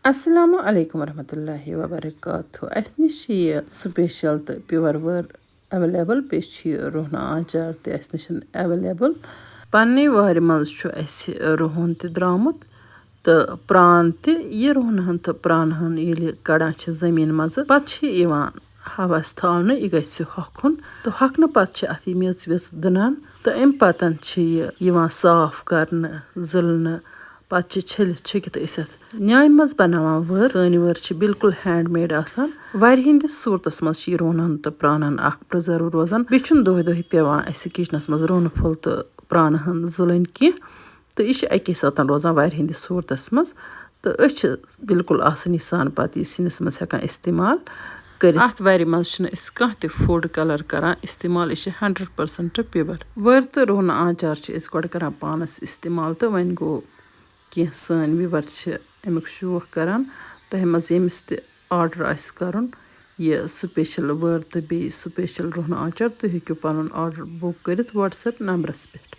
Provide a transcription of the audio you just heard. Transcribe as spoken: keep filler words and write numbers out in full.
السلام علیکم ورحمۃ اللہ وبرکاتہ۔ اَسہِ نِش چھِ یہِ سپیشل تہٕ پیور وٲر اویلیبل، بیٚیہِ چھِ یہِ رُہنہٕ آنچار تہِ اَسہِ نِش اویلیبل۔ پننہِ وارِ منٛز چھُ اَسہِ رُہُن تہِ درٛامُت تہٕ پرٛان تہِ۔ یہِ رُہنہٕ ہن تہٕ پرٛانہٕ ہن ییٚلہِ کڑان چھِ زٔمیٖن منٛزٕ، پتہٕ چھِ یِوان ہوس تھاونہٕ، یہِ گژھِ ہۄکھُن تہٕ ہۄکھنہٕ پتہٕ چھِ اَتھ یہِ میٚژ ویٚژ دٕنان تہٕ اَمہِ پتہٕ چھِ یہِ یِوان صاف کرنہٕ، زٕلنہٕ، پتہٕ چھِ چھٔلِتھ چھُکِتھ أسۍ اَتھ نیامہِ منٛز بناوان وٲر۔ سٲنۍ وٲر چھِ بالکل ہینڈ میڈ آسان۔ وارِ ہٕنٛدِس صوٗرتس منٛز چھِ یہِ رُہنن تہٕ پرٛانن اکھ پرزرو روزان۔ بیٚیہِ چھُنہٕ دۄہے دۄہے پٮ۪وان اَسہِ کچنس منٛز رُہنہٕ پھوٚل تہٕ پرٛانہٕ ہن زٕلٕنۍ کینٛہہ، تہٕ یہِ چھِ اَکی ساتہٕ روزان وارِ ہٕنٛدِس صوٗرتس منٛز، تہٕ أسۍ چھِ بالکل آسٲنی سان پتہٕ یہِ سِنِس منٛز ہٮ۪کان استعمال کٔرِتھ۔ اَتھ وارِ منٛز چھِنہٕ أسۍ کانٛہہ تہِ فوڈ کلر کران استعمال، یہِ چھِ ہنڈرڈ پٔرسنٹ پیور۔ وٲر تہٕ رُہنہٕ آنچار چھِ أسۍ گۄڈٕ کران پانس استعمال، تہٕ وۄنۍ گوٚو کینٛہہ سٲنۍ ویور چھِ اَمیُک شوق کران۔ تۄہہِ منٛز ییٚمِس تہِ آرڈر آسہِ کرُن، یہِ سپیشل وٲر تہٕ بیٚیہِ سپیشل رُہنہٕ آنچار، تُہۍ ہیٚکِو پنُن آرڈر بُک کٔرِتھ WhatsApp نمبرس پٮ۪ٹھ۔